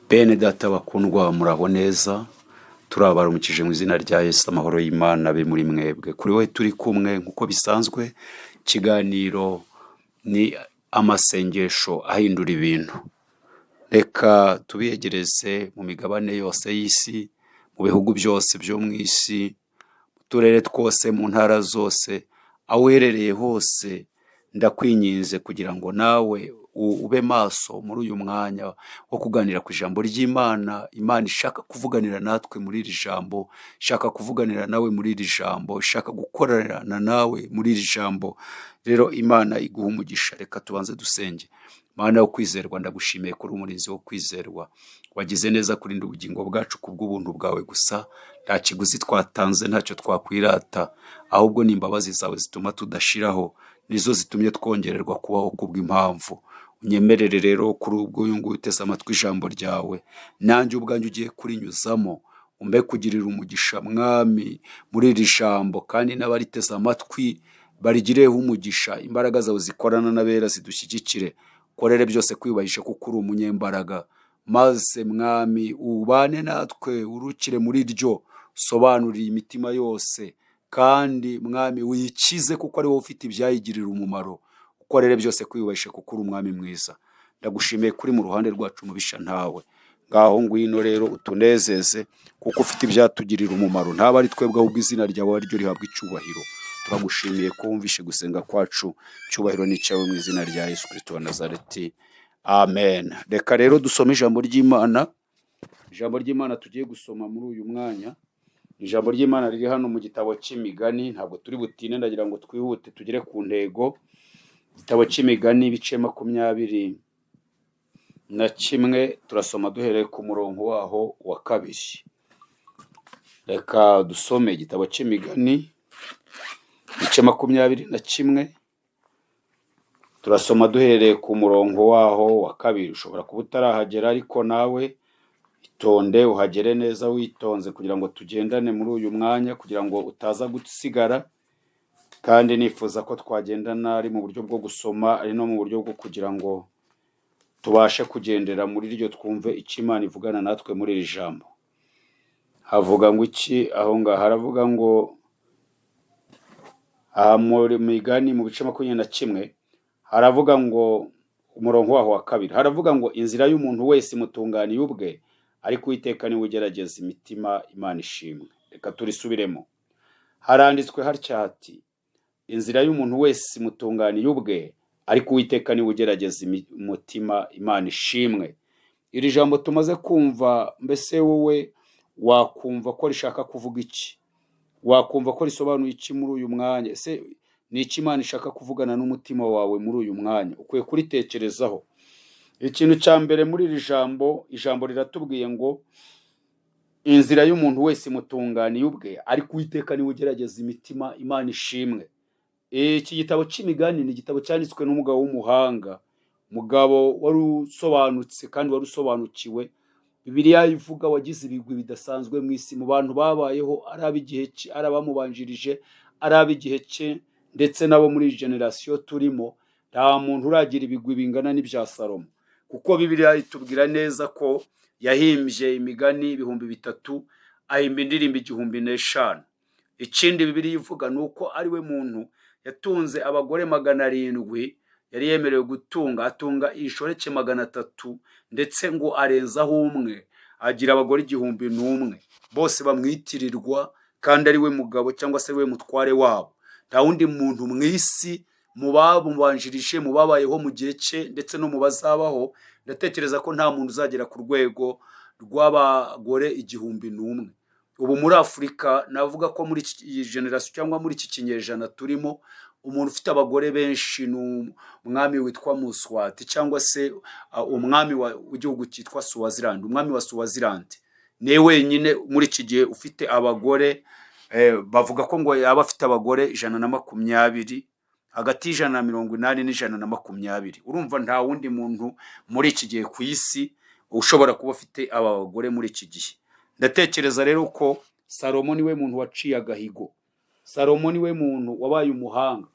Bene data bakundwa, muraho neza? Turabaramukije mu izina rya Yesu. Amahoro y'Imana abe muri mwebwe. Kuri we turi kumwe nk'uko bisanzwe, ikiganiro ni amasengesho ahindura ibintu. Reka tubiyegereze mu migabane yose y'isi, mu bihugu byose byo mu isi, mu turere twose, mu ntara zose, aho uherereye hose, ndakwinginze kugira ngo nawe ube maso muri uyu mwanya wo kuganira ku ijambo ry'Imana. Imana ishaka kuvuganira natwe muri iri jambo, ishaka kuvuganira nawe muri iri jambo, ishaka gukorana nawe muri iri jambo. Rero Imana iguha umugisha. Reka tubanze dusenge. Mana yo kwizerwa, ndagushimiye kuri umurinzi wo kwizerwa. Wagize neza kurinda ubugingo bwacu ku bw'ubuntu bwawe gusa. Nta kiguzi twatanze, ntacyo twakwirata, ahubwo ni imbabazi zawe zituma tudashiraho, nizo zitumye twongererwa kubaho kubw'impamvu. Unyemerere rero kuri ubwo uyu nguyu uteze amatwi ijambo ryawe, nanjye ubwanjye ugiye kurinyuzamo, umbe kugirira umugisha, Mwami, muri iri jambo, kandi n'abariteze amatwi barigireho umugisha. Imbaraga zawe zikorana n'abera zidushyigikire. Korere byose kwiyubahisha kuko uri umunyembaraga. Maze Mwami, ubane natwe, urukire muri ryo, usobanurire imitima yose, kandi Mwami, wikize kuko ari wowe ufite ibyayigirira umumaro. Ukorere byose kwiyubahisha kuko uri umwami mwiza. Ndagushimiye kuri mu ruhande rwacu, mubisha ntawe. Ngaho ngwino rero utunezeze kuko ufite ibyatugirira umumaro. Ntaba ari twebwe, ahubwo izina ryawe ari ryo rihabwa icyubahiro. Turagushimiye ko wumvishe gusenga kwacu. Icyubahiro ni icyawe mu izina rya Yesu Kristo wa Nazareti, amen. Reka rero dusome ijambo ry'Imana. Ijambo ry'Imana tugiye gusoma muri uyu mwanya ni ijambo ry'Imana riri hano mu gitabo cy'Imigani. Ntabwo turi butinde, ndagira ngo twihute tugere ku ntego. Igitabo cy'Imigani, ibice 21, turasoma duhereye ku murongo waho wa 2. Reka dusome igitabo cy'Imigani, ibice 21, turasoma duhereye ku murongo waho wa 2. Ushobora kuba utarahagera, ariko nawe itonde uhagere neza witonze kugira ngo tugendane muri uyu mwanya, kugira ngo utaza gusigara. Kandi nifuza ko twagendana ari mu buryo bwo gusoma, ari no mu buryo bwo kugira ngo tubashe kugendera muri ryo, twumve icyo Imana ivugana natwe muri iri jambo. Havuga ngo iki aho ngaho? Haravuga ngo aha muri Migani mu bice 21, haravuga ngo, umurongo waho wa 2, haravuga ngo: "Inzira y'umuntu wese imutunganiye ubwe, ariko Uwiteka niwe ugerageza imitima." Imana ishimwe. Reka turisubiremo. Haranditswe hatya hati: "Inzira y'umuntu wese imutunganiye ubwe, ariko Uwiteka niwe ugerageza umutima." Imana ishimwe. Iri jambo tumaze kumva, mbese wowe wakumva ko rishaka kuvuga iki? Wakumva ko risobanuye iki muri uyu mwanya? Ese ni iki Imana ishaka kuvugana n'umutima wawe muri uyu mwanya? Ukwiye kuritekerezaho. Ikintu cya mbere muri iri jambo, ijambo riratubwiye ngo: "Inzira y'umuntu wese imutunganiye ubwe, ariko Uwiteka niwe ugerageza imitima." Imana ishimwe. Iki gitabo cy'Imigani ni igitabo cyanditswe n'umugabo w'umuhanga, umugabo wari usobanutse kandi wari usobanukiwe. Bibiliya ivuga wagize ibigwi bidasanzwe mu isi, mu bantu babayeho, ari ab'igihe cye, ari abamubanjirije, ari ab'igihe cye, ndetse n'abo muri iyi generasiyo turimo. Nta muntu uragira ibigwi bingana n'ibya Salomo, kuko Bibiliya itubwira neza ko yahimbye imigani 3000, ahimba indirimbo 1005. Ikindi Bibiliya ivuga ni uko ari we muntu yatunze abagore 700 yari yemerewe gutunga, atunga inshoreke 300, ndetse ngo arenzaho umwe, agira abagore 1001 bose bamwitirirwa, kandi ari we mugabo cyangwa se ari we mutware wabo. Nta wundi muntu mu isi, mu bamubanjirije, mu babayeho mu gihe cye, ndetse no mu bazabaho, ndatekereza ko nta muntu uzagera ku rwego rw'abagore 1001. Ubu muri Afurika, navuga ko muri iyi generasiyo cyangwa muri iki kinyejana turimo, umuntu ufite abagore benshi ni umwami witwa Muswati, cyangwa se umwami w'igihugu cyitwa Swaziland. Umwami wa Swaziland niwe wenyine muri iki gihe ufite abagore. Bavuga ko ngo yaba afite abagore 120, hagati y'180 n'120. Urumva nta wundi muntu muri iki gihe ku isi ushobora kuba afite aba bagore muri iki gihe. Ndatekereza rero ko Salomo niwe muntu waciye agahigo. Salomo niwe muntu wabaye umuhanga.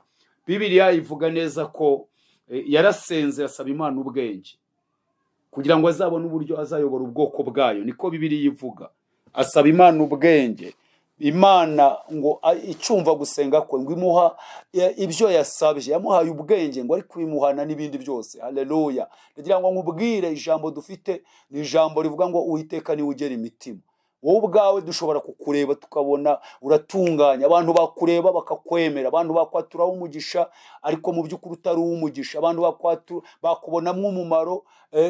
Bibiliya ivuga neza ko yarasenze asaba Imana ubwenge. kugira ngo azabone uburyo azayobora ubwoko bwayo. Niko Bibiliya ivuga. Asaba Imana ubwenge, Imana ngo icyumva gusenga kwe, ngo imuha ibyo yasabye. Yamuhaye ubwenge ngo ariko imuhana n'ibindi byose. Haleluya! Ndagira ngo nkubwire, ijambo dufite ni ijambo rivuga ngo Uwiteka niwe ugera imitima. Wowe ubwawe dushobora kukureba tukabona uratunganya, abantu bakureba bakakwemera, abantu bakwaturaho umugisha, ariko mu by'ukuri utari uw'umugisha. Abantu bakubonamo umumaro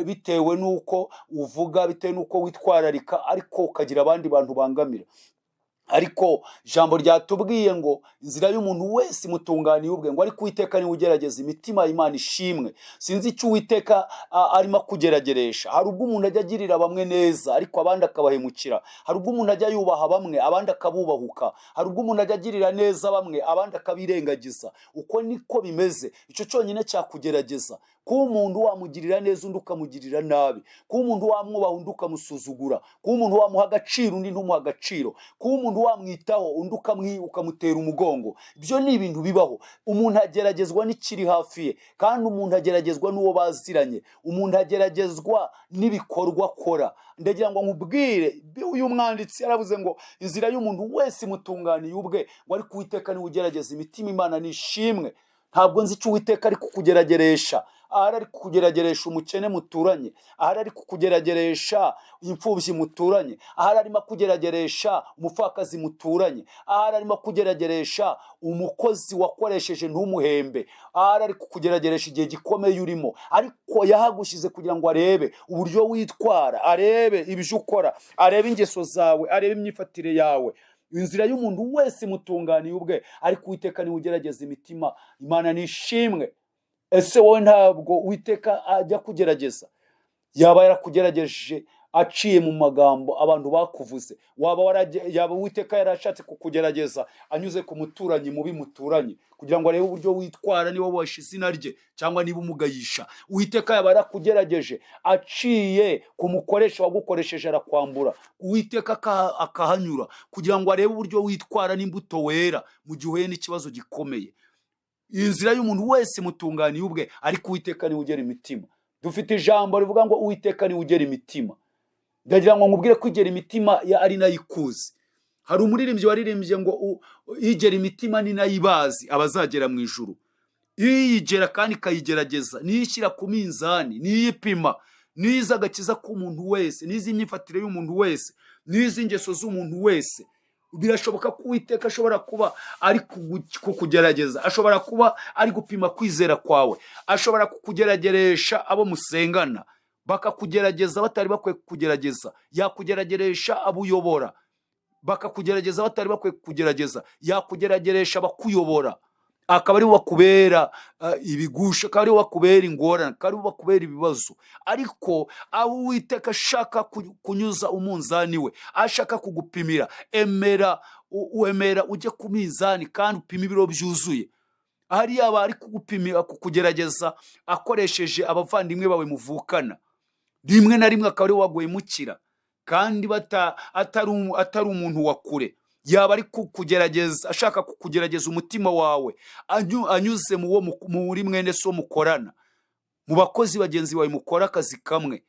bitewe n'uko uvuga, bitewe n'uko witwararika, ariko ukagira abandi bantu bangamira. Ariko ijambo ryatubwiye ngo inzira y'umuntu wese imutunganiye ubwe, ngo ariko Uwiteka niwe ugerageza imitima. Imana ishimwe. Sinzi icyo Uwiteka arimo kugerageresha. Hari ubwo umuntu ajya agirira bamwe neza, ariko abandi akabahemukira. Hari ubwo umuntu ajya yubaha bamwe, abandi akabubahuka. Hari ubwo umuntu ajya agirira neza bamwe, abandi akabirengagiza. Uko niko bimeze. Icyo cyonyine cyakugerageza: kuba umuntu wamugirira neza, undi ukamugirira nabi; kuba umuntu wamwubaha, undi ukamusuzugura; kuba umuntu wamuha agaciro, undi ntumuha agaciro; kuba umuntu wamwitaho, undi ukamutera umugongo. Ibyo ni ibintu bibaho. Umuntu ageragezwa n'ikiri hafi ye, kandi umuntu ageragezwa n'uwo baziranye, umuntu ageragezwa n'ibikorwa akora. Ndagira ngo nkubwire, uyu mwanditsi yaravuze ngo inzira y'umuntu wese imutunganiye ubwe, ngo ariko Uwiteka niwe ugerageza imitima. Imana nishimwe. Ntabwo nzi icyo Uwiteka ari kukugerageresha. Ahari ari kukugerageresha umukene muturanye, ahari ari kukugerageresha imfubyi muturanye, ahari arimo kugerageresha umupfakazi muturanye, ahari arimo kugerageresha umukozi wakoresheje ntumuhembe, ahari ari kukugerageresha igihe gikomeye urimo. Ariko yahagushyize kugira ngo arebe uburyo witwara, arebe ibyo ukora, arebe ingeso zawe, arebe imyifatire yawe. Inzira y'umuntu wese imutunganiye ubwe, ariko Uwiteka niwe ugerageza imitima. Imana nishimwe. Ese wowe ntabwo Uwiteka ajya kugerageza? Yaba yarakugerageje aciye mu magambo abantu bakuvuze, yaba Uwiteka yarashatse kukugerageza anyuze ku muturanyi mubi muturanye, kugira ngo arebe uburyo witwara, niba wubasha izina rye cyangwa niba umugayisha. Uwiteka yaba yarakugerageje aciye ku mukoresha wagukoresheje arakwambura, Uwiteka akahanyura kugira ngo arebe uburyo witwara n'imbuto wera mu gihe uhuye n'ikibazo gikomeye. Inzira y'umuntu wese imutunganiye ubwe, ariko Uwiteka niwe ugera imitima. Dufite ijambo rivuga ngo Uwiteka niwe ugera imitima. Ndagira ngo nkubwire ko igera imitima ya ari nayo ikuzi. Hari umuririmbyi waririmbye ngo igera imitima ni nayo ibazi abazagera mu ijuru. Iyigera kandi ikayigerageza, niyo ishyira ku minzani, niyo ipima, niyo izi agakiza k'umuntu wese, niyo izi imyifatire y'umuntu wese, niyo izi ingeso z'umuntu wese. Birashoboka ko Uwiteka ashobora kuba ari kukugerageza, ashobora kuba ari gupima kwizera kwawe, ashobora kukugerageresha abo musengana, bakakugerageza batari bakwiye kukugerageza. Yakugerageresha abo uyobora, bakakugerageza batari bakwiye kukugerageza. Yakugerageresha abakuyobora, akaba aribo bakubera ibigusha, akaba aribo bakubera ingorane, akaba aribo bakubera ibibazo. Ariko aho Uwiteka ashaka kunyuza umunzani we, ashaka kugupimira, emera wemera ujye ku minzani kandi upime ibiro byuzuye. Hariya aba ari kugupimira, kukugerageza akoresheje abavandimwe bawe muvukana, rimwe na rimwe akaba ariwe waguhemukira kandi atari umuntu wa kure. Yaba ari kukugerageza, ashaka kukugerageza umutima wawe anyuze mu wo muri mwene so mukorana, mu bakozi bagenzi bawe mukora akazi kamwe,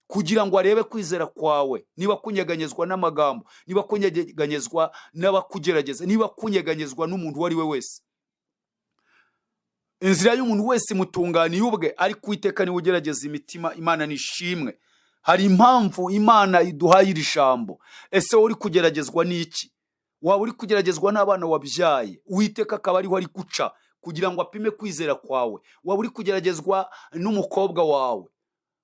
kugira ngo arebe kwizera kwawe, niba kunyeganyezwa n'amagambo, niba kunyeganyezwa n'abakugerageza, niba kunyeganyezwa n'umuntu uwo ari we wese. Inzira y'umuntu wese imutunganiye ubwe, ariko Uwiteka niwe ugerageza imitima. Imana nishimwe. Hari impamvu Imana iduhaye iri jambo. Ese wowe uri kugeragezwa n'iki? Waba uri kugeragezwa n'abana wabyaye, Uwiteka akaba ariho ari guca kugira ngo apime kwizera kwawe. Waba uri kugeragezwa n'umukobwa wawe,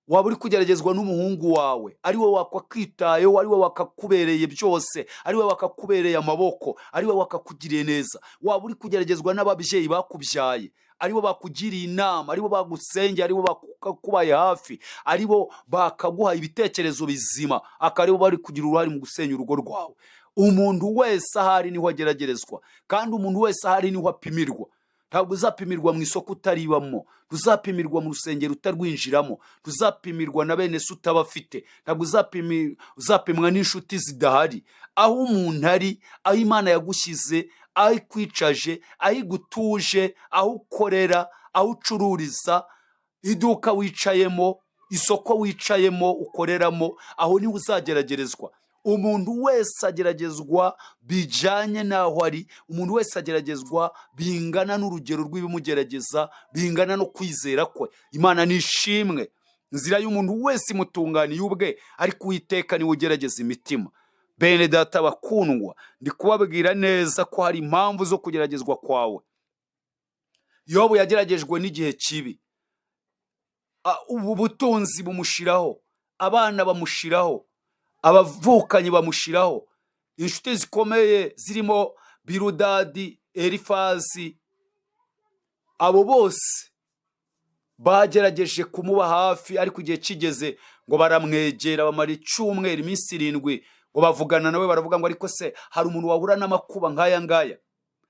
waba uri kugeragezwa n'umuhungu wawe, ari we wakakwitayeho, ari we wakakubereye byose, ari we wakakubereye amaboko, ari we wakakugiriye neza. Waba uri kugeragezwa n'ababyeyi bakubyaye, ari bo bakugiriye inama, ari bo bagusengeye, ari bo bakakubaye hafi, ari bo bakaguha ibitekerezo bizima, akaba ari bo bari kugira uruhare mu gusenya urugo rwawe. Umuntu wese ahari niho ageragerezwa, kandi umuntu wese ahari niho apimirwa. Ntabwo uzapimirwa mu isoko utaribamo, ntuzapimirwa mu rusengero utarwinjiramo, ntuzapimirwa na bene se utabafite, ntabwo uzapimwa n'inshuti zidahari. Aho umuntu ari, aho Imana yagushyize, aho ikwicaje, aho igutuje, aho ukorera, aho ucururiza, iduka wicayemo, Isoko wicayemo, ukoreramo, aho niho uzageragerezwa. Umuntu wese ageragezwa bijyanye n'aho ari. Umuntu wese ageragezwa bingana n'urugero rw'ibimugerageza, bingana no kwizera kwe. Imana nishimwe. Inzira y'umuntu wese imutunganiye ubwe, ariko Uwiteka niwe ugerageza imitima. Bene data bakundwa, ndi kubabwira neza ko hari impamvu zo kugeragezwa kwawe. Yobu yageragejwe n'igihe kibi. Ubu butunzi bumushiraho, abana bamushiraho, abavukanyi bamushiraho, inshuti zikomeye zirimo Birudadi, Elifazi, abo bose bagerageje kumuba hafi, ariko igihe kigeze ngo baramwegera, bamara icyumweru, iminsi 7, ngo bavugana nawe. Baravuga ngo: "Ariko se hari umuntu wahura n'amakuba nk'aya ngaya?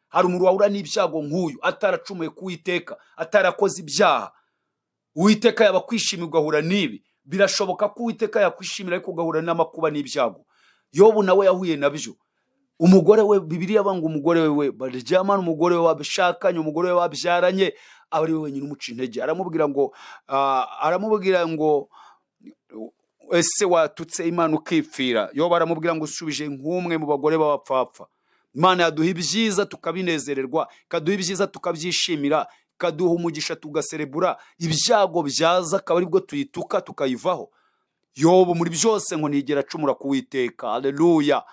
Hari umuntu wahura n'ibyago nk'uyu ataracumuye ku Uwiteka, atarakoze ibyaha? Uwiteka yaba akwishimiye ugahura n'ibi? Birashoboka ko Uwiteka yakwishimira ariko ugahura n'amakuba n'ibyago?" Yobu nawe yahuye nabyo. Umugore we, Bibiliya banga umugore we baryamana, umugore we bashakanye, umugore we babyaranye, aba ari we wenyine umuca intege. Aramubwira ngo: "Ese watutse Imana ukipfira?" Yobu aramubwira ngo: "Usubije nk'umwe mu bagore b'abapfapfa. Imana yaduha ibyiza tukabinezererwa, ikaduha ibyiza tukabyishimira, ikaduha umugisha tugaserebura, ibyago byaza akaba aribwo tuyituka tukayivaho." Yobu muri byose ngo ntigera acumura ku Uwiteka. Haleluya!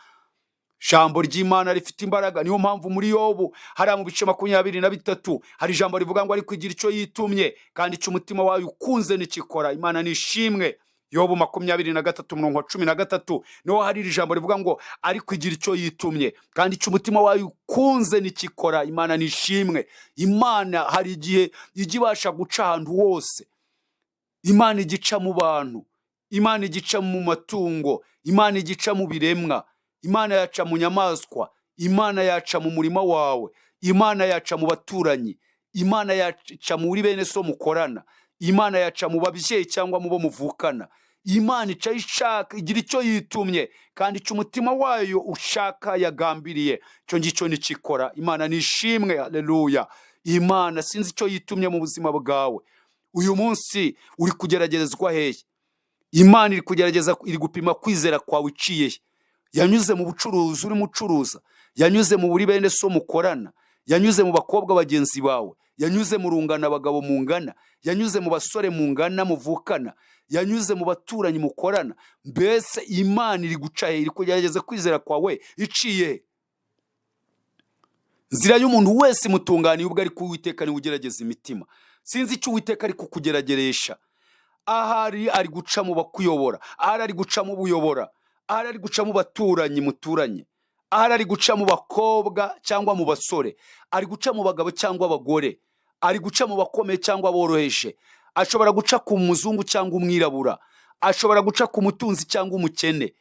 Ijambo ry'Imana rifite imbaraga. Niyo mpamvu muri Yobu hariya mu bice 23 hari ijambo rivuga ngo: "Ariko igira icyo yitumye, kandi icyo umutima wayo ukunze nikikora." Imana nishimwe. Yobu 23 umurongo wa 13 niho hari iri jambo rivuga ngo: "Ariko igira icyo yitumye, kandi icyo umutima wayo ukunze nikikora." Imana nishimwe. Imana hari igihe ijya ibasha guca ahantu hose. Imana igica mu bantu, Imana igica mu matungo, Imana igica mu biremwa, Imana yaca mu nyamaswa, Imana yaca mu murima wawe, Imana yaca mu baturanyi, Imana yaca muri bene so mukorana, Imana yaca mu babyeyi cyangwa mu bo muvukana. Imana ica ishaka, igira icyo yitumye, kandi icyo umutima wayo ushaka, yagambiriye, icyo ngicyo nikikora. Imana nishimwe. Haleluya! Imana sinzi icyo yitumye mu buzima bwawe. Uyu munsi uri kugeragezwa hehe? Imana iri kugerageza, iri gupima kwizera kwawe iciye he? Yanyuze mu bucuruzi urimo ucuruza, yanyuze mu buri bene so mukorana, yanyuze mu bakobwa bagenzi bawe, yanyuze mu rungano abagabo mungana, yanyuze mu basore mungana muvukana, yanyuze mu baturanyi mukorana. Mbese Imana iri guca he? Iri kugerageza kwizera kwawe iciye he? Nzira y'umuntu wese imutunganiye ubwo, ariko Uwiteka niwe ugerageza imitima. Sinzi icyo Uwiteka ari kukugerageresha. Ahari ari guca mu bakuyobora, ahari ari guca mu buyobora, ahari ari guca mu baturanyi muturanye, ahari ari guca mu bakobwa cyangwa mu basore, ari guca mu bagabo cyangwa abagore, ari guca mu bakomeye cyangwa aboroheje. Ashobora guca ku muzungu cyangwa umwirabura, ashobora guca ku mutunzi cyangwa umukene,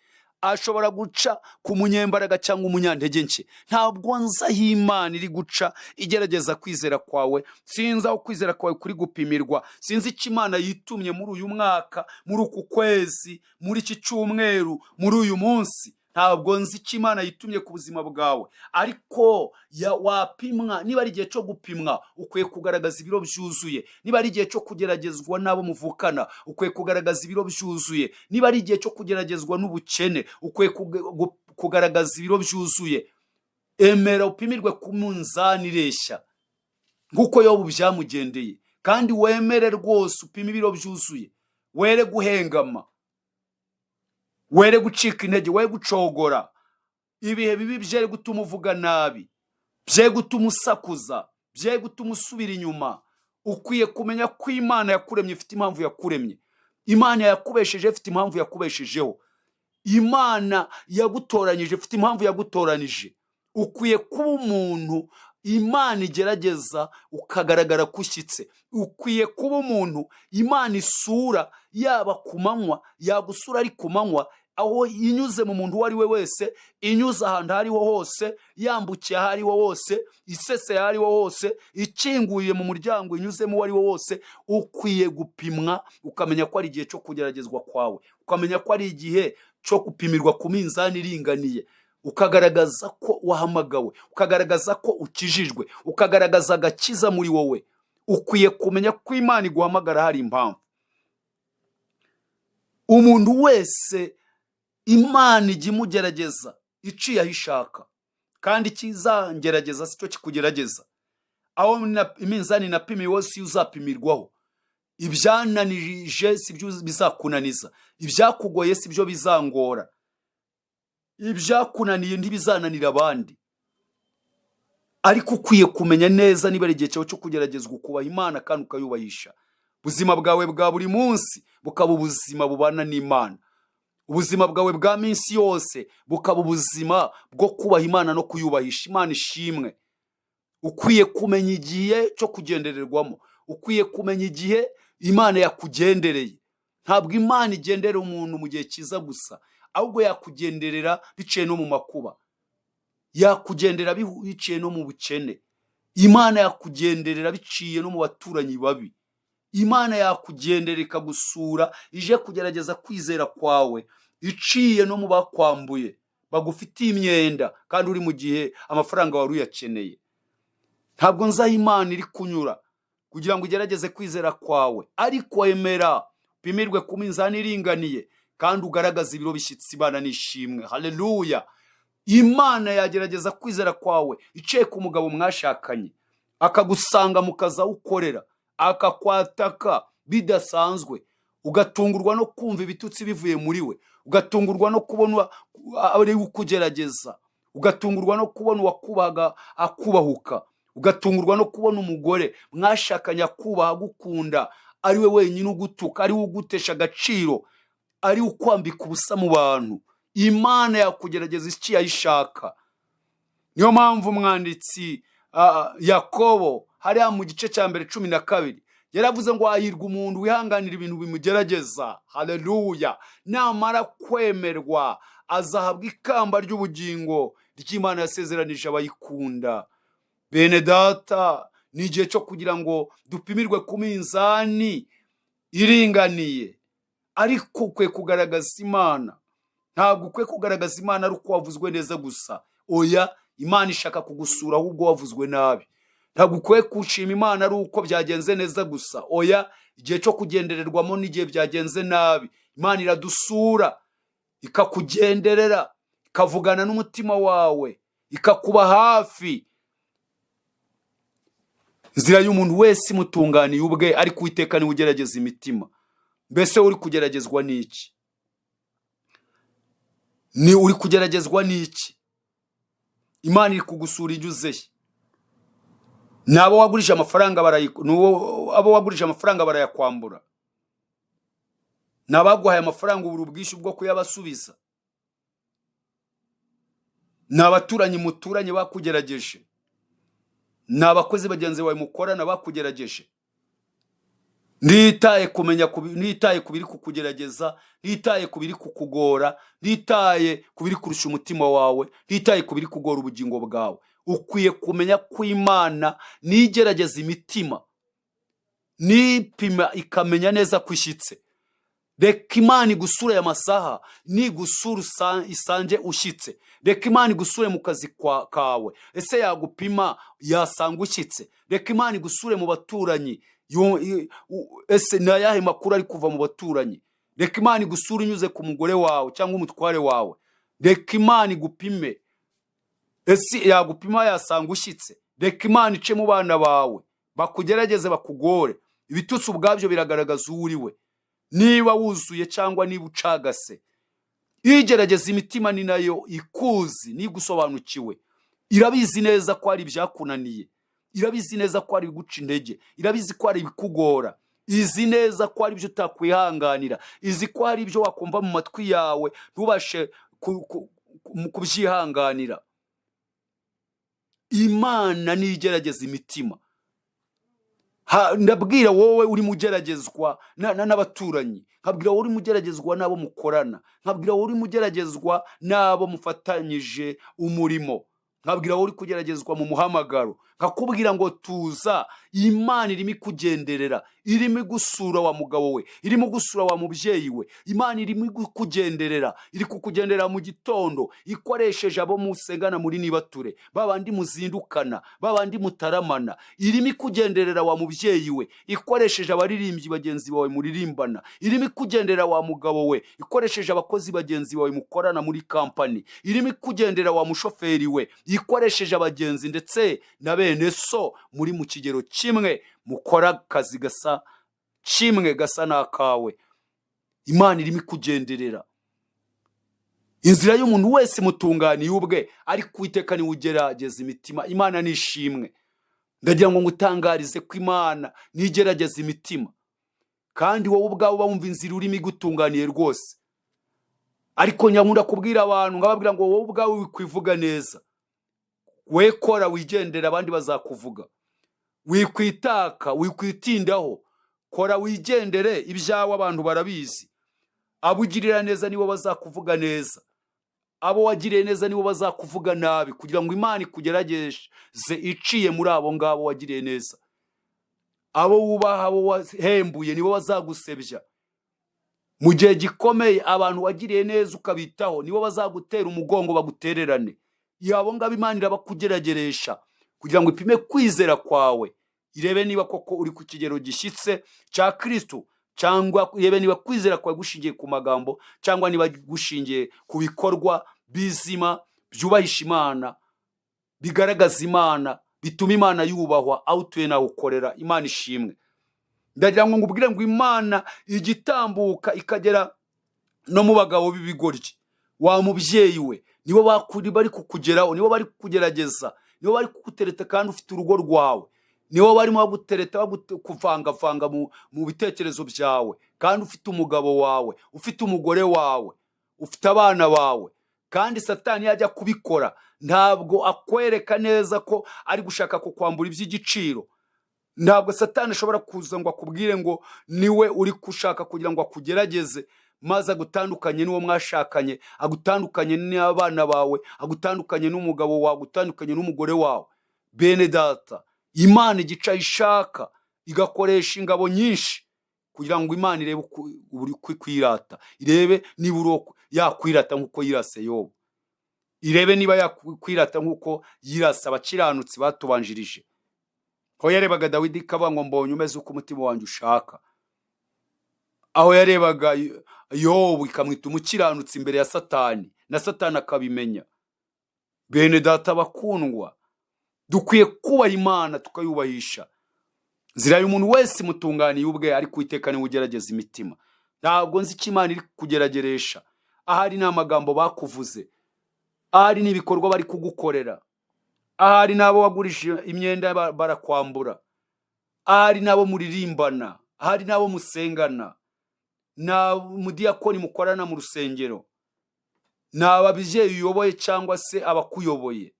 ashobora guca ku munyembaraga cyangwa umunyantege nke. Ntabwo nzi aho Imana iri guca igerageza kwizera kwawe. Sinzi aho kwizera kwawe kuri gupimirwa. Sinzi icyo Imana yitumye muri uyu mwaka, muri uku kwezi, muri iki cyumweru, muri uyu munsi. Ntabwo nzi icyo Imana yitumye ku buzima bwawe, ariko wapimwa. Niba ari igihe cyo gupimwa, ukwiye kugaragaza ibiro byuzuye. Niba ari igihe cyo kugeragezwa n'abo muvukana, ukwiye kugaragaza ibiro byuzuye. Niba ari igihe cyo kugeragezwa n'ubukene, ukwiye kugaragaza ibiro byuzuye. Emera upimirwe ku munzani ireshya nk'uko Yobu byamugendeye, kandi wemere rwose upime ibiro byuzuye. Were guhengama, were gucika intege, were gucogora. Ibihe bibi byere gutuma uvuga nabi, bye gutuma usakuza, bye gutuma usubira inyuma. Ukwiye kumenya ko Imana yakuremye ifite impamvu yakuremye, Imana yakubesheje ifite impamvu yakubeshejeho, Imana yagutoranyije ifite impamvu yagutoranije. Ukwiye kuba umuntu Imana igerageza ukagaragara ko ushyitse. Ukwiye kuba umuntu Imana isura, yaba ku manywa, yagusura ari ku manywa, aho inyuze mu muntu uwo ari we wese, inyuze ahantu aho ariho hose, yambukiye aho ariho hose, iseseye aho ariho hose, ikinguye mu muryango inyuzemo uwo ari wo wose. Ukwiye gupimwa ukamenya ko ari igihe cyo kugeragezwa kwawe, ukamenya ko ari igihe cyo gupimirwa ku minzani iringaniye, ukagaragaza ko wahamagawe, ukagaragaza ko ukijijwe, ukagaragaza agakiza muri wowe. Ukwiye kumenya ko Imana iguhamagara hari impamvu. Umuntu wese Imana ijya imugerageza iciye aho ishaka, kandi ikizangerageza si cyo kikugerageza. Aho iminzani inapimiwe si yo uzapimirwaho. Ibyananije si byo bizakunaniza, ibyakugoye si byo bizangora, ibyakunaniye ntibizananira abandi. Ariko ukwiye kumenya neza niba ari igihe cyawe cyo kugeragezwa, ukubaha Imana kandi ukayubahisha. Ubuzima bwawe bwa buri munsi bukaba ubuzima bubana n'Imana, ubuzima bwawe bwa minsi yose bukaba ubuzima bwo kubaha Imana no kuyubahisha. Imana ishimwe. Ukwiye kumenya igihe cyo kugendererwamo, ukwiye kumenya igihe Imana yakugendereye. Ntabwo Imana igenderera umuntu mu gihe cyiza gusa, ahubwo yakugenderera biciye no mu makuba, yakugendera biciye no mu bukene, Imana yakugenderera biciye no mu baturanyi babi, Imana yakugenderera ikagusura ije kugerageza kwizera kwawe, iciye no mu bakwambuye bagufitiye imyenda kandi uri mu gihe amafaranga wari uyakeneye. Ntabwo nzi aho Imana iri kunyura kugira ngo ugerageze kwizera kwawe, ariko emera upimirwe ku minzani iringaniye kandi ugaragaze ibiro bishyitsi. Imana n'ishimwe, haleluya. Imana yagerageza kwizera kwawe iciye ku mugabo mwashakanye, akagusanga mu kazi aho ukorera, akakwataka bidasanzwe, ugatungurwa no kumva ibitutsi bivuye muri we, ugatungurwa no kubona ari ukugerageza, ugatungurwa no kubona uwakubahaga akubahuka, ugatungurwa no kubona umugore mwashakanye akubaha agukunda ari we wenyine ugutuka, ari we ugutesha agaciro, ari we ukwambika ubusa mu bantu. Imana yakugerageza icyo yayishaka. Niyo mpamvu umwanditsi Yakobo hariya mu gice cya mbere 12 yaravuze ngo hahirwa umuntu wihanganira ibintu bimugerageza. Haleluya. Namara kwemerwa azahabwa ikamba ry'ubugingo ry'Imana yasezeranije abayikunda. Bene data, ni igihe cyo kugira ngo dupimirwe ku minzani iringaniye, ariko ukwiye kugaragaza Imana. Ntabwo ukwiye kugaragaza Imana ari uko wavuzwe neza gusa. Oya, Imana ishaka kugusura ahubwo wavuzwe nabi. Ntabwo ukwiye gushima Imana ari uko byagenze neza gusa. Oya, igihe cyo kugendererwamo n'igihe byagenze nabi. Imana iradusura, ikakugenderera, ikavugana n'umutima wawe, ikakuba hafi. Inzira y'umuntu wese imutunganiye ubwe, ariko Uwiteka niwe ugerageza imitima. Mbese uri kugeragezwa n'iki? Ni uri kugeragezwa n'iki? Imana iri kugusura inyuze he? Ni abo wagurije amafaranga abo wagurije amafaranga barayakwambura, ni abaguhaye amafaranga ubura ubwishyu bwo kuyabasubiza, ni abaturanyi muturanye bakugerageje, ni abakozi bagenzi bawe mukorana bakugerageje. Ntitaye kumenya ntitaye ku biri kukugerageza, ntitaye ku biri kukugora, ntitaye ku biri kurusha umutima wawe, ntitaye ku biri kugora ubugingo bwawe, ukwiye kumenya ko Imana nigerageza imitima, nipima ikamenya neza ko ishyitse. Reka Imana igusure aya masaha, nigusura isange ushyitse. Reka Imana igusure mu kazi kawe, ese yagupima yasanga ushyitse? Reka Imana igusure mu baturanyi, ese ni ayahe makuru ari kuva mu baturanyi? Reka Imana igusure inyuze ku mugore wawe cyangwa umutware wawe. Reka Imana igupime, ese yagupima yasanga ushyitse? Reka Imana ice mu bana bawe, bakugerageze bakugore. Ibitutsi ubwabyo biragaragaza uwo uri we, niba wuzuye cyangwa niba ucagase. Igerageza imitima ni nayo ikuzi, nigusobanukiwe. Irabizi neza ko hari ibyakunaniye, irabizi neza ko hari ibiguca intege, irabizi ko hari ibikugora, izi neza ko hari ibyo utakwihanganira, izi ko hari ibyo wakumva mu matwi yawe ntubashe kubyihanganira. Imana niyo igerageza imitima. Ndabwira wowe urimo ugeragezwa n'abaturanyi, nkabwira wowe urimo ugeragezwa n'abo mukorana, nkabwira wowe urimo ugeragezwa n'abo mufatanyije umurimo, nkabwira wowe uri kugeragezwa mu muhamagaro, nkakubwira ngo tuza. Imana irimo ikugenderera, irimo igusura wa mugabo we, irimo gusura wa mubyeyi we. Imana irimo ikugenderera, iri kukugenderera mu gitondo ikoresheje abo musengana muri nibature, babandi muzindukana, babandi mutaramana. Irimo ikugenderera wa mubyeyi we, ikoresheje abaririmbyi bagenzi bawe muririmbana. Irimo ikugenderera wa mugabo we, ikoresheje abakozi bagenzi bawe mukorana muri kampani. Irimo ikugendera wa mushoferi we, ikoresheje abagenzi ndetse na bene so muri mu kigero kimwe, mukora akazi gasa kimwe, gasa n'akawe. Imana irimo ikugenderera. Inzira y'umuntu wese mutunganiye ubwe, ariko Uwiteka niwe ugerageza imitima. Imana ni ishimwe. Ndagira ngo ngutangarize ko Imana nigerageza imitima, kandi wowe ubwawe uba wumva inzira urimo igutunganiye rwose. Ariko nyakunda kubwira abantu, nkababwira ngo wowe ubwawe wikwivuga neza, we kora wigendera, abandi bazakuvuga. Wikwitaka, wikwitindaho, kora wigendere, ibyawe abantu barabizi. Abo ugirira neza nibo bazakuvuga neza, abo wagiriye neza nibo bazakuvuga nabi, kugira ngo Imana ikugerageze iciye muri abo ngabo wagiriye neza. Abo wubaha, abo wahembuye, nibo bazagusebya mu gihe gikomeye. Abantu wagiriye neza ukabitaho nibo bazagutera umugongo bagutererane. Iyo abo ngabo Imana irabakugerageresha kugira ngo ipime kwizera kwawe, irebe niba koko uri ku kigero gishyitse cya Kristo, cyangwa irebe niba kwizera kwawe gushingiye ku magambo, cyangwa niba gushingiye ku bikorwa bizima byubahisha Imana, bigaragaza Imana, bituma Imana yubahwa aho utuye nawe ukorera. Imana ishimwe. Ndagira ngo ngubwire ngo Imana igitambuka ikagera no mu bagabo b'ibigoryi. Wa mubyeyi we, nibo bari kukugeraho, nibo bari kukugerageza, nibo bari kugutereta kandi ufite urugo rwawe, nibo barimo bagutereta, kuvangavanga mu bitekerezo byawe kandi ufite umugabo wawe, ufite umugore wawe, ufite abana bawe. Kandi Satani yajya kubikora ntabwo akwereka neza ko ari gushaka kukwambura iby'igiciro. Ntabwo Satani ashobora kuza ngo akubwire ngo niwe uri gushaka kugira ngo akugerageze, maze agutandukanye n'uwo mwashakanye, agutandukanye n'abana bawe, agutandukanye n'umugabo wawe, agutandukanye n'umugore wawe. Bene data, Imana igica ishaka igakoresha ingabo nyinshi kugira ngo Imana irebe uko uri kwirata, irebe niba uri yakwirata nk'uko yirase Yobu, irebe niba yakwirata nk'uko yirase abakiranutsi batubanjirije. Aho yarebaga Dawidi ikavuga ngo mbonye umeze uko umutima wanjye ushaka. Aho yarebaga Yobu ikamwita umukiranutsi imbere ya Satani, na Satani akabimenya. Bene data bakundwa, dukwiye kubaha Imana tukayubahisha. Nzira y'umuntu wese imutunganiye ubwe, ariko Uwiteka niwe ugerageza imitima. Ntabwo nzi icyo Imana iri kugerageresha. Ahari ni amagambo bakuvuze, ahari ni ibikorwa bari kugukorera, ahari n'abo wagurishije imyenda barakwambura, ahari n'abo muririmbana, ahari n'abo musengana, na mudiyakoni mukorana mu rusengero, ni ababyeyi uyoboye cyangwa se abakuyoboye,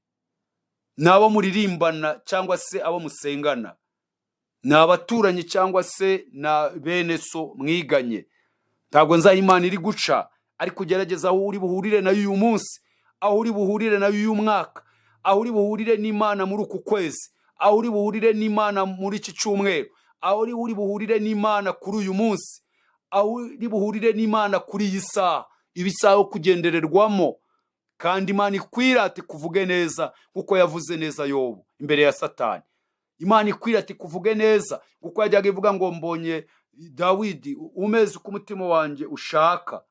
ni abo muririmbana cyangwa se abo musengana, ni abaturanyi cyangwa se na bene so mwiganye. Ntabwo nzaha Imana iri guca, ariko ugerageza aho uri buhurire nayo uyu munsi, aho uri buhurire nayo uyu mwaka, aho uri buhurire n'Imana muri uku kwezi, aho uri buhurire n'Imana muri iki cyumweru, aho uri buhurire n'Imana kuri uyu munsi, aho uri buhurire n'Imana kuri iyi saha, iba isaha yo kugendererwamo, kandi Imana ikwirate kuvuge neza kuko yavuze neza Yobu imbere ya Satani. Imana ikwirate kuvuge neza kuko yajyaga ivuga ngo mbonye Dawidi umeze uko umutima wanjye ushaka,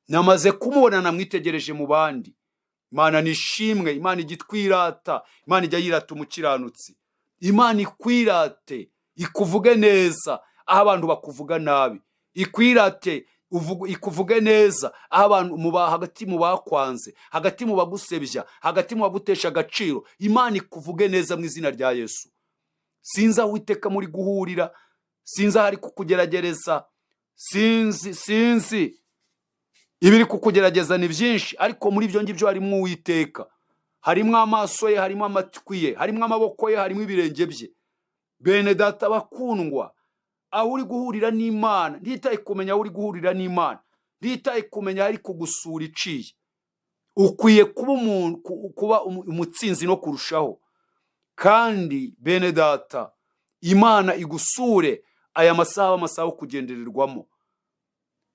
namaze kumubona, namwitegereje mu bandi. Imana nishimwe. Imana ijya itwirata, Imana ijya yirata umukiranutsi. Imana ikwirate ikuvuge neza aho abantu bakuvuga nabi, ikwirate ikuvuge neza aho abantu hagati mu bakwanze, hagati mu bagusebya, hagati mu bagutesha agaciro. Imana ikuvuge neza mu izina rya Yesu. Sinzi aho Uwiteka muri guhurira, sinzi aho ari kukugeragereza, sinzi ibiri kukugerageza ni byinshi, ariko muri ibyo ngibyo harimo Uwiteka, harimo amaso ye, harimo amatwi ye, harimo amaboko ye, harimo ibirenge bye. Bene data bakundwa, aho uri guhurira n'Imana, ntitaye kumenya aho uri guhurira n'Imana, ntitaye kumenya aho ari kugusura iciye, ukwiye kuba umuntu, kuba umutsinzi no kurushaho. Kandi bene data, Imana igusure aya masaha, amasaha yo kugendererwamo.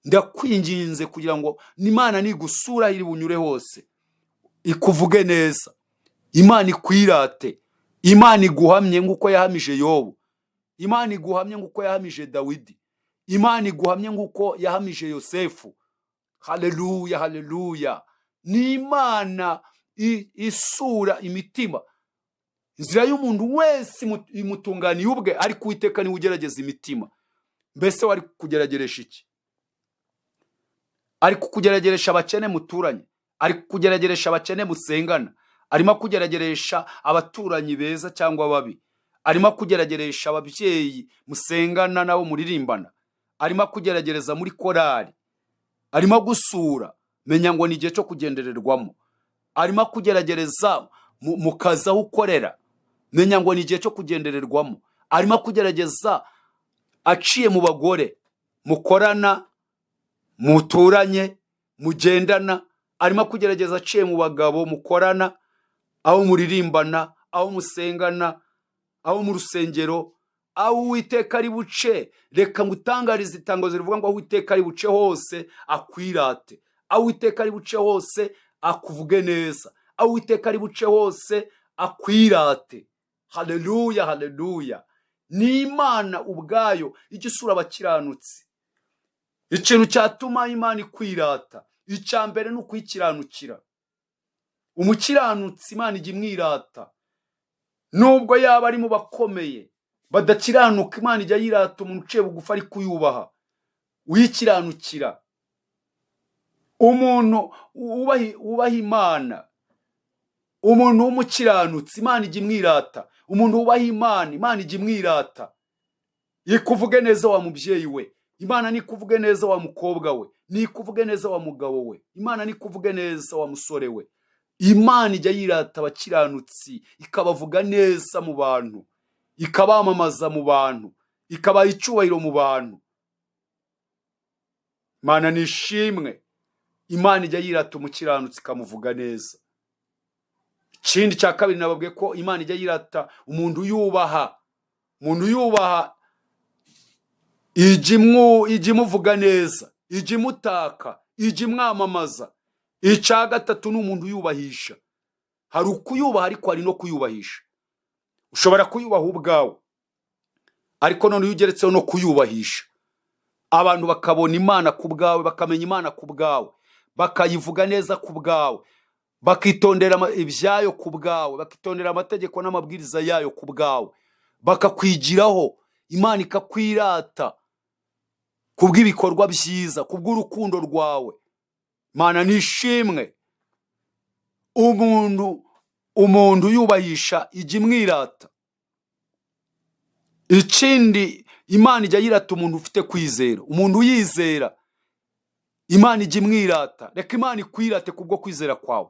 Ndakwinginze kugira ngo Imana nigusura aho iri bunyure hose ikuvuge neza, Imana ikwirate, Imana iguhamye nk'uko yahamije Yobu, Imana iguhamye nk'uko yahamije Dawidi, Imana iguhamye nk'uko yahamije Yosefu. Haleluya, haleluya. Ni Imana isura imitima. Inzira y'umuntu wese imutunganiye ubwe, ariko Uwiteka niwe ugerageza imitima. Mbese wari kugerageresha iki? Ari kukugerageresha abakene muturanye, ari kukugerageresha abakene musengana, arimo kugerageresha abaturanyi beza cyangwa babi, arimo kugerageresha ababyeyi musengana nabo muririmbana, arimo kugeragereza muri korari, arimo gusura. Menya ngo ni igihe cyo kugendererwamo. Arimo kugeragereza mu kazi aho ukorera, menya ngo ni igihe cyo kugendererwamo. Arimo kugerageza aciye mu bagore mukorana, muturanye, mugendana, arimo kugerageza aciye mu bagabo mukorana, aho muririmbana, aho musengana, aho mu rusengero, aho Uwiteka ari buce. Reka ngutangarize itangazo rivuga ngo aho Uwiteka ari buce hose akwirate, aho Uwiteka ari buce hose akuvuge neza, aho Uwiteka ari buce hose akwirate. Haleluya, haleluya. Ni Imana ubwayo ijya isura abakiranutsi. Ikintu cyatuma Imana ikwirata, icya mbere ni ukuyikiranukira. Umukiranutsi Imana ijya imwirata, nubwo yaba ari mu bakomeye badakiranuka. Imana ijya yirata umuntu uciye bugufi ari kuyubaha, uyikiranukira. Umuntu wubaha Imana, umuntu w'umukiranutsi, Imana ijya imwirata. Umuntu wubaha Imana, Imana ijya imwirata. Ikuvuge neza wa mubyeyi we, Imana nikuvuge neza wa mukobwa we, nikuvuge neza wa mugabo we, Imana nikuvuge neza wa musore we. Imana ijya yirata abakiranutsi, ikabavuga neza mu bantu, ikabamamaza mu bantu, ikabaha icyubahiro mu bantu. Imana nishimwe. Imana ijya yirata umukiranutsi ikamuvuga neza. Ikindi cya kabiri nababwiye ko Imana ijya yirata umuntu yubaha. Umuntu yubaha ijya imuvuga neza, ijya imutaka, ijya imwamamaza. Icya gatatu ni umuntu uyubahisha. Hari ukuyubaha ariko hari no kuyubahisha. Ushobora kuyubaha ubwawe, ariko none iyo ugeretseho no kuyubahisha, abantu bakabona Imana ku bwawe, bakamenya Imana ku bwawe, bakayivuga neza ku bwawe, bakitondera ibyayo ku bwawe, bakitondera amategeko n'amabwiriza yayo ku bwawe, bakakwigiraho, Imana ikakwirata kubw'ibikorwa byiza, kubw'urukundo rwawe. Imana nishimwe. Umuntu yubahisha ijya imwirata. Ikindi, Imana ijya yirata umuntu ufite kwizera, umuntu uyizera Imana ijya imwirata. Reka Imana ikwirate kubwo kwizera kwawe,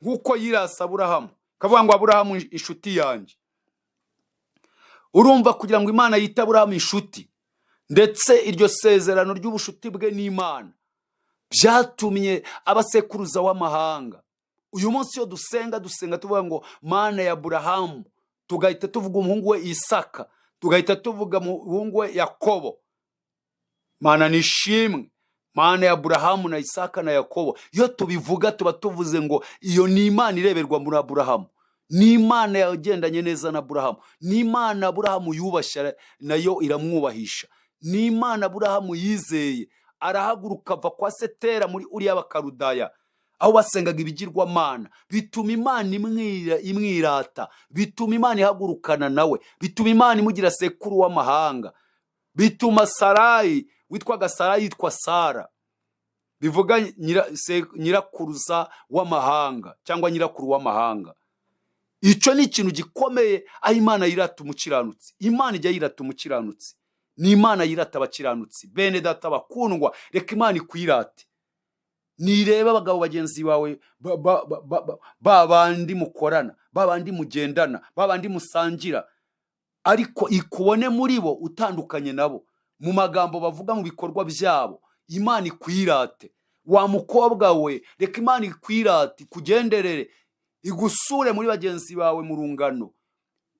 nk'uko yirasa Aburahamu, kavuga ngo Aburahamu inshuti yanjye. Urumva, kugira ngo Imana yite Aburahamu inshuti, ndetse iryo sezerano ry'ubushuti bwe n'Imana byatumye abasekuruza w'amahanga. Uyu munsi iyo dusenga, dusenga tuvuga ngo Mana ya Aburahamu, tugahita tuvuga umuhungu we Isaka, tugahita tuvuga umuhungu we Yakobo. Mana nishimwe. Mana ya Aburahamu na Isaka na Yakobo. Iyo tubivuga tuba tuvuze ngo iyo ni Imana ireberwa muri Aburahamu, ni Imana yagendanye neza na Aburahamu, ni Imana Aburahamu yubashye nayo iramwubahisha, ni Imana Aburahamu yizeye arahaguruka ava kwa Setera muri Uriya Bakarudaya aho basengaga ibigirwamana. Bituma Imana imwirata, bituma Imana ihagurukana nawe, bituma Imana imugira sekuru w'amahanga, bituma Sarayi witwaga Sarayi yitwa Sara, bivuga nyirakuruza w'amahanga cyangwa nyirakuru w'amahanga. Icyo ni ikintu gikomeye aho Imana yirata umukiranutsi. Imana ijya yirata umukiranutsi, ni Imana yirata abakiranutsi. Bene data bakundwa, reka Imana ikwirate. Nireba abagabo bagenzi bawe, ba bandi mukorana, ba bandi mugendana, ba bandi musangira, ariko ikubone muri bo utandukanye nabo mu magambo bavuga, mu bikorwa byabo. Imana ikwirate. Wa mukobwa we, reka Imana ikwirate, ikugenderere, igusure muri bagenzi bawe mu rungano.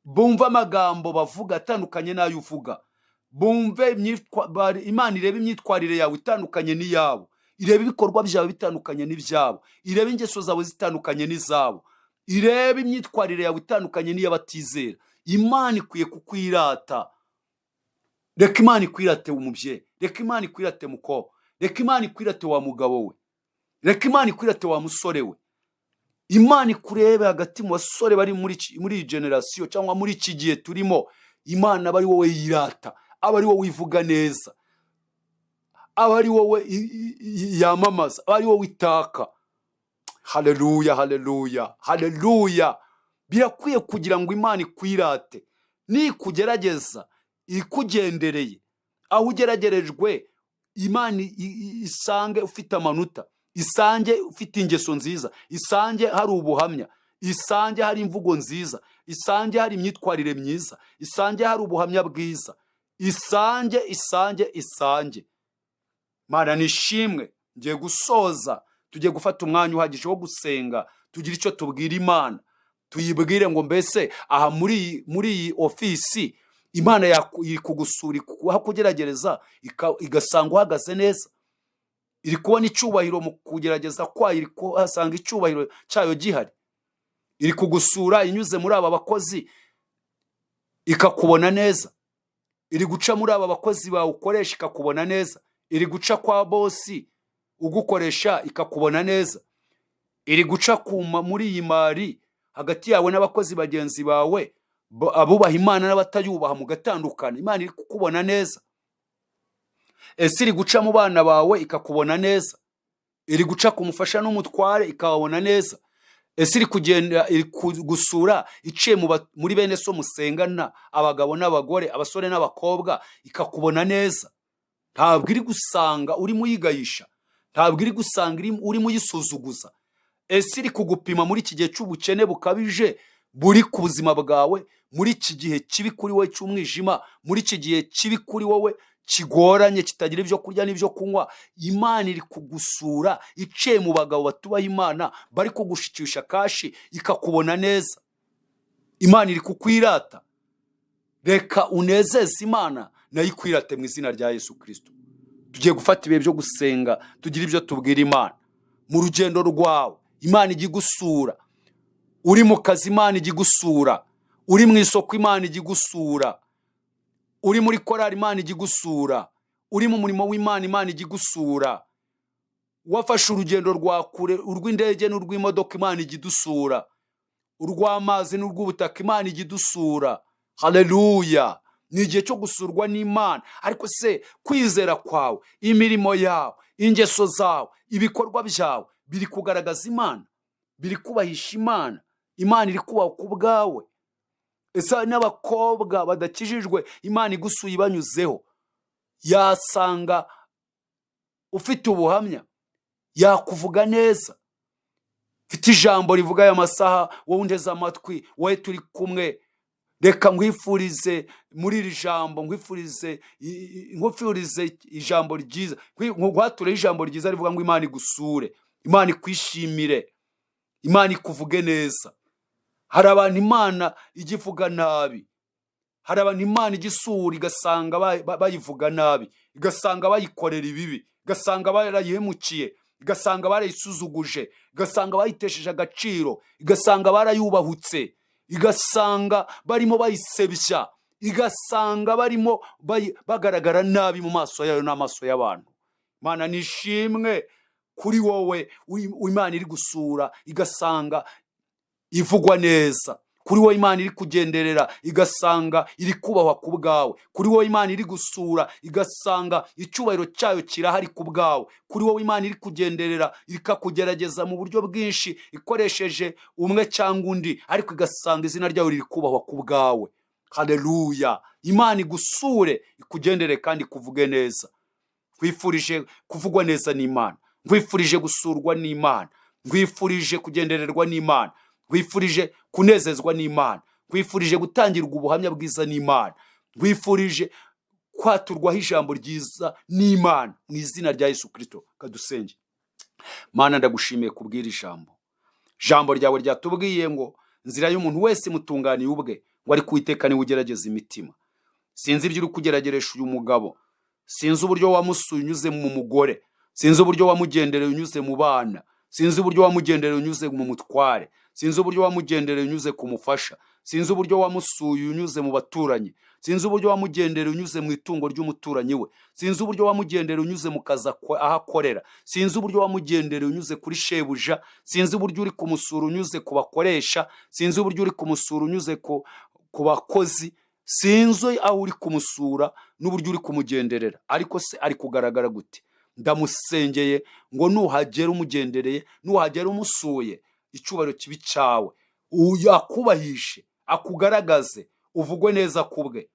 Bumve amagambo bavuga atandukanye n'ayo uvuga. Bumve Imana irebe imyitwarire yawe itandukanye n'iyabo, irebe ibikorwa byawe bitandukanye n'ibyabo, irebe ingeso zawe zitandukanye n'izabo, irebe imyitwarire yawe itandukanye n'iy'abatizera. Imana ikwiye kukwirata. Reka Imana ikwirate umubyeyi, reka Imana ikwirate mukobwa, reka Imana ikwirate wa mugabo we, reka Imana ikwirate wa musore we. Imana ikurebe hagati mu basore bari muri iyi generasiyo cyangwa muri iki gihe turimo. Imana aba ari wowe yirata, aba ari wowe wivuga neza, aba ari wowe yamamaza, aba ari wowe itaka. Haleluya, haleluya, haleluya! Birakwiye kugira ngo Imana ikwirate. Nikugerageza ikugendereye, aho ugeragerejwe, Imana isange ufite amanota, isange ufite ingeso nziza, isange hari ubuhamya, isange hari imvugo nziza, isange hari imyitwarire myiza, isange hari ubuhamya bwiza, isange, isange, isange. Mana nishimwe. Ngiye gusoza. Tugiye gufata umwanya uhagije wo gusenga, tugira icyo tubwira Imana, tuyibwire ngo mbese aha muri iyi ofisi Imana iri kugusura, kugerageza, igasanga uhagaze neza, iri kubona icyubahiro mu kugerageza kwayo, iri kuhasanga icyubahiro cyayo gihari, iri kugusura inyuze muri aba bakozi ikakubona neza, iri guca muri aba bakozi bawe ukoresha ikakubona neza, iri guca kwa bosi ugukoresha ikakubona neza, iri guca muri iyi mari hagati yawe n'abakozi bagenzi bawe, abubaha Imana n'abatayubaha mugatandukana, Imana iri kukubona neza. Ese iri guca mu bana bawe ikakubona neza? Iri guca ku mufasha n'umutware ikababona neza? Ese iri kugenda, iri gusura iciye muri bene so musengana, abagabo n'abagore, abasore n'abakobwa, ikakubona neza? Ntabwo iri gusanga urimo uyigayisha, ntabwo iri gusanga urimo uyisuzuguza. Ese iri kugupima muri iki gihe cy'ubukene bukabije buri ku buzima bwawe, muri iki gihe kibi kuri wowe cy'umwijima, muri iki gihe kibi kuri wowe kigoranye, kitagira ibyo kurya n'ibyo kunywa? Imana iri kugusura iciye mu bagabo batubaha Imana bari kugushikisha cash, ikakubona neza? Imana iri kukwirata. Reka unezeze Imana, nayo ikwirate mu izina rya Yesu Kirisito. Tugiye gufata ibihe byo gusenga, tugira ibyo tubwira Imana. Mu rugendo rwawe Imana ijya igusura, uri mu kazi Imana ijya igusura, uri mu isoko Imana ijya igusura, uri muri korari Imana ijya igusura, uri mu murimo w'Imana Imana ijya igusura, wafashe urugendo rwa kure, urw'indege n'urw'imodoka, Imana ijya idusura, urw'amazi n'urw'ubutaka, Imana ijya idusura. Haleluya! Ni igihe cyo gusurwa n'Imana. Ariko se kwizera kwawe, imirimo yawe, ingeso zawe, ibikorwa byawe biri kugaragaza Imana, biri kubahisha Imana? Imana iri kubaha ku bwawe? Ese n'abakobwa badakijijwe, Imana igusuye ibanyuzeho, yasanga ufite ubuhamya, yakuvuga neza? Mfite ijambo rivuga aya masaha, wowe unteze amatwi, wowe turi kumwe. Reka nkwifurize muri iri jambo, nkwifurize ijambo ryiza, nkwatureho ijambo ryiza rivuga ngo Imana igusure, Imana ikwishimire, Imana ikuvuge neza. Hari abantu Imana ijya ivuga nabi, hari abantu Imana ijya isura igasanga bayivuga nabi, igasanga bayikorera ibibi, igasanga barayihemukiye, igasanga barayisuzuguje, igasanga bayitesheje agaciro, igasanga barayubahutse, igasanga barimo bayisebya, igasanga barimo bagaragara nabi mu maso yayo n'amaso y'abantu. Imana nishimwe kuri wowe Imana iri gusura igasanga ivugwa neza, kuri wowe Imana iri kugenderera igasanga iri kubahwa ku bwawe, kuri wowe Imana iri gusura igasanga icyubahiro cyayo kirahari ku bwawe, kuri wowe Imana iri kugenderera ikakugerageza mu buryo bwinshi ikoresheje umwe cyangwa undi, ariko igasanga izina ryawe riri kubahwa ku bwawe. Haleluya! Imana igusure, ikugendere kandi ikuvuge neza. Nkwifurije kuvugwa neza n'Imana, nkwifurije gusurwa n'Imana, nkwifurije kugendererwa n'Imana, nkwifurije kunezezwa n'Imana, nkwifurije gutangirwa ubuhamya bwiza n'Imana, nkwifurije kwaturwaho ijambo ryiza n'Imana mu izina rya Yesu Kirisito. Kadusenge. Mana, ndagushimiye kubwira ijambo. Ijambo ryawe ryatubwiye ngo inzira y'umuntu wese imutunganiye ubwe, Ngo ariko Uwiteka niwe ugerageza imitima. Sinzi ibyo uri kugerageresha uyu mugabo, sinzi uburyo wamusuye unyuze mu mugore, sinzi uburyo wamugendereye unyuze mu bana, sinzi uburyo wamugendereye unyuze mu mutware, sinzi uburyo wamugendereye unyuze ku mufasha, sinzi uburyo wamusuye unyuze mu baturanyi, sinzi uburyo wamugendereye unyuze mu itungo ry'umuturanyi we, sinzi uburyo wamugendereye unyuze mu kazi aho akorera, sinzi uburyo wamugendereye unyuze kuri shebuja, sinzi uburyo uri kumusura unyuze ku bakoresha, sinzi uburyo uri kumusura unyuze ku bakozi, sinzi aho uri kumusura n'uburyo uri kumugenderera, ariko se ari kugaragara gute? Ndamusengeye ngo nuhagera umugendereye, nuhagera umusuye, icyubahiro kibi cyawe, uyu akubahishe, akugaragaze, uvugwe neza kubwe,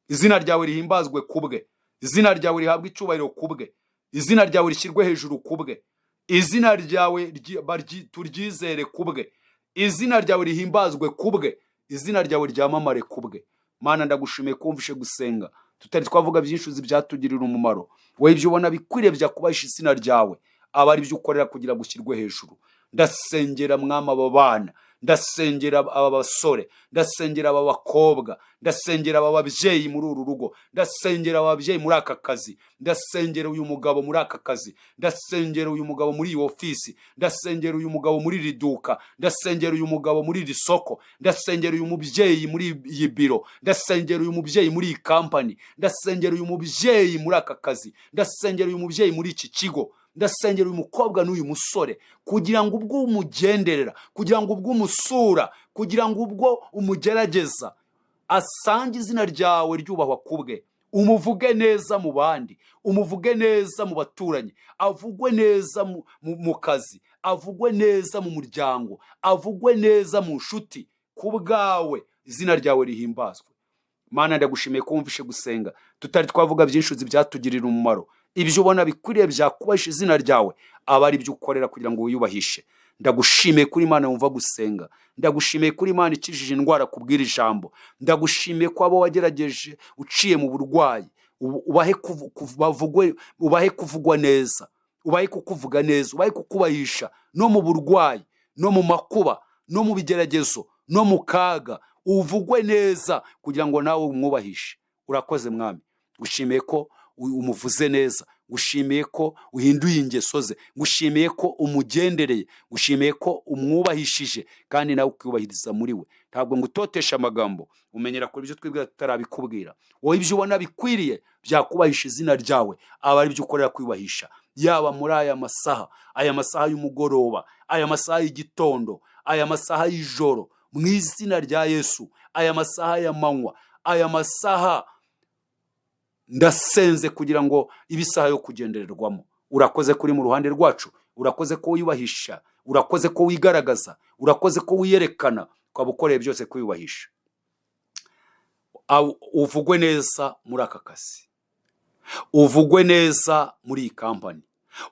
izina ryawe rihimbazwe kubwe, izina ryawe rihabwe icyubahiro kubwe, izina ryawe rishyirwe hejuru kubwe, izina ryawe turyizere kubwe, izina ryawe rihimbazwe kubwe, izina ryawe ryamamare kubwe. Mana, ndagushimiye ko wumvishe gusenga. Tutari twavuga byinshi, uzi ibyatugirira umumaro. Wowe ibyo ubona bikwiriye byakubahisha izina ryawe, aba ari byo ukorera kugira ngo ushyirwe hejuru. Ndasengera Mwami aba bana, ndasengera aba basore, ndasengera aba bakobwa, ndasengera aba babyeyi muri uru rugo, ndasengera aba babyeyi muri aka kazi, ndasengera uyu mugabo muri aka kazi, ndasengera uyu mugabo muri iyi ofisi, ndasengera uyu mugabo muri iri duka, ndasengera uyu mugabo muri iri soko, ndasengera uyu mubyeyi muri iyi biro, ndasengera uyu mubyeyi muri iyi kampani, ndasengera uyu mubyeyi muri aka kazi, ndasengera uyu mubyeyi muri iki kigo, ndasengera uyu mukobwa n'uyu musore, kugira ngo ubwo umugenderera, kugira ngo ubwo umusura, kugira ngo ubwo umugerageza, asange izina ryawe ryubahwa kubwe, umuvuge neza mu bandi, umuvuge neza mu baturanyi, avugwe neza mu kazi, avugwe neza mu muryango, avugwe neza mu nshuti, ku bwawe izina ryawe rihimbazwe. Mana, ndagushimiye ko wumvishe gusenga. Tutari twavuga byinshi, uzi ibyatugirira umumaro. Ibyo ubona bikwiriye byakubahisha izina ryawe, aba ari byo ukorera kugira ngo wiyubahishe. Ndagushimiye kuri Imana wumva gusenga, ndagushimiye kuri Imana ikijije indwara kubwira ijambo, ndagushimiye ko abo wagerageje uciye mu burwayi, ubahe bavugwe, ubahe kuvugwa neza, ubahe kukuvuga neza, ubahe kukubahisha no mu burwayi, no mu makuba, no mu bigeragezo, no mu kaga, uvugwe neza kugira ngo nawe umwubahishe. Urakoze Mwami, gushimiye ko umuvuze neza, gushimiye ko uhinduye ingeso ze, gushimiye ko umugendereye, gushimiye ko umwubahishije kandi nawe ukiyubahiriza muri we. Ntabwo ngutotesha amagambo, umenyera kuri ibyo twibwira tutarabikubwira. Wowe ibyo ubona bikwiriye byakubahisha izina ryawe, aba ari byo ukorera kwiyubahisha, yaba muri aya masaha, aya masaha y'umugoroba, aya masaha y'igitondo, aya masaha y'ijoro, mu izina rya Yesu, aya masaha y'amanywa, aya masaha ndasenze kugira ngo ibe isaha yo kugendererwamo. Urakoze kuri mu ruhande rwacu, urakoze ko wiyubahisha, urakoze ko wigaragaza, urakoze ko wiyerekana, ukaba ukoreye byose kwiyubahisha. Uvugwe neza muri aka kazi, uvugwe neza muri iyi kampani,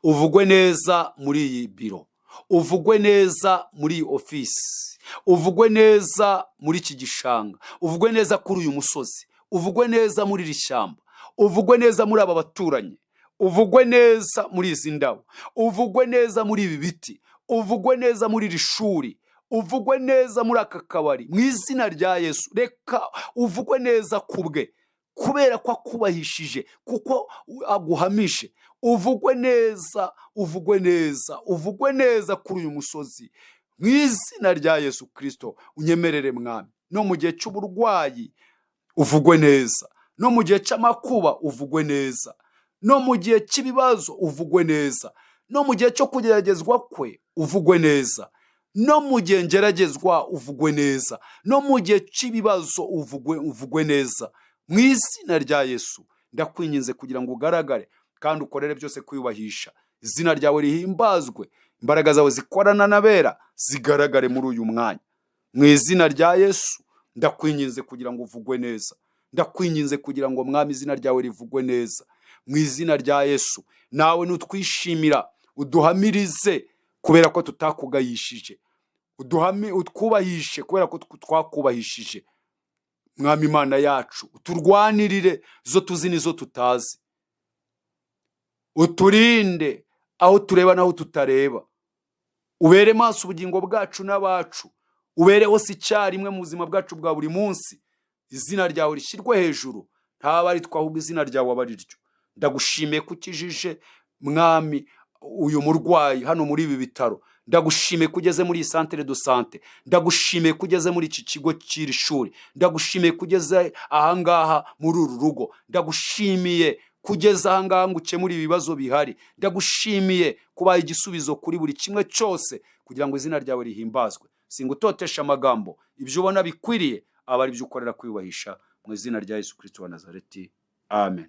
uvugwe neza muri iyi biro, uvugwe neza muri iyi ofisi, uvugwe neza muri iki gishanga, uvugwe neza kuri uyu musozi, uvugwe neza muri iri shyamba, uvugwe neza muri aba baturanyi, uvugwe neza muri izi ndabo, uvugwe neza muri ibi biti, uvugwe neza muri iri shuri, uvugwe neza muri aka kabari, mu izina rya Yesu. Reka uvugwe neza kubwe, kubera ko akubahishije, kuko aguhamije. Uvugwe neza, uvugwe neza, uvugwe neza kuri uyu musozi, mu izina rya Yesu Kristo. Unyemerere Mwami, no mu gihe cy'uburwayi uvugwe neza, no mu gihe cy'amakuba uvugwe neza, no mu gihe cy'ibibazo uvugwe neza, no mu gihe cyo kugeragezwa kwe uvugwe neza, no mu gihe ngeragezwa uvugwe neza, no mu gihe cy'ibibazo uvugwe neza, mu izina rya Yesu. Ndakwinginze kugira ngo ugaragare kandi ukorere byose kwiyubahisha, izina ryawe rihimbazwe, imbaraga zawe zikorana n'abera zigaragare muri uyu mwanya, mu izina rya Yesu. Ndakwinginze kugira ngo uvugwe neza, ndakwinginze kugira ngo Mwami izina ryawe rivugwe neza, mu izina rya Yesu. Nawe nutwishimira uduhamirize kubera ko tutakugayishije, utwubahishe kubera ko twakubahishije. Mwami Imana yacu, uturwanirire zo tuzi n'izo tutazi, uturinde aho tureba n'aho tutareba, ubere maso ubugingo bwacu n'abacu, Ubere hose icyarimwe mu buzima bwacu bwa buri munsi. Izina ryawe rishyirwe hejuru, ntaba ari twe ahubwo izina ryawe aba ari ryo. Ndagushimiye ko ukijije, Mwami, uyu murwayi hano muri ibi bitaro. Ndagushimiye ko ugeze muri iyi centre de santé. Ndagushimiye ko ugeze muri iki kigo cy'iri shuri. Ndagushimiye ko ugeze ahangaha muri uru rugo. Ndagushimiye kugeza ahangaha ngo ukemure ibibazo bihari. Ndagushimiye kubaha igisubizo kuri buri kimwe cyose kugira ngo izina ryawe rihimbazwe. Singutotesha amagambo, ibyo ubona bikwiriye aba ari byo ukorera kwiyubahisha, mu izina rya Yesu Kirisito wa Nazareti, amen.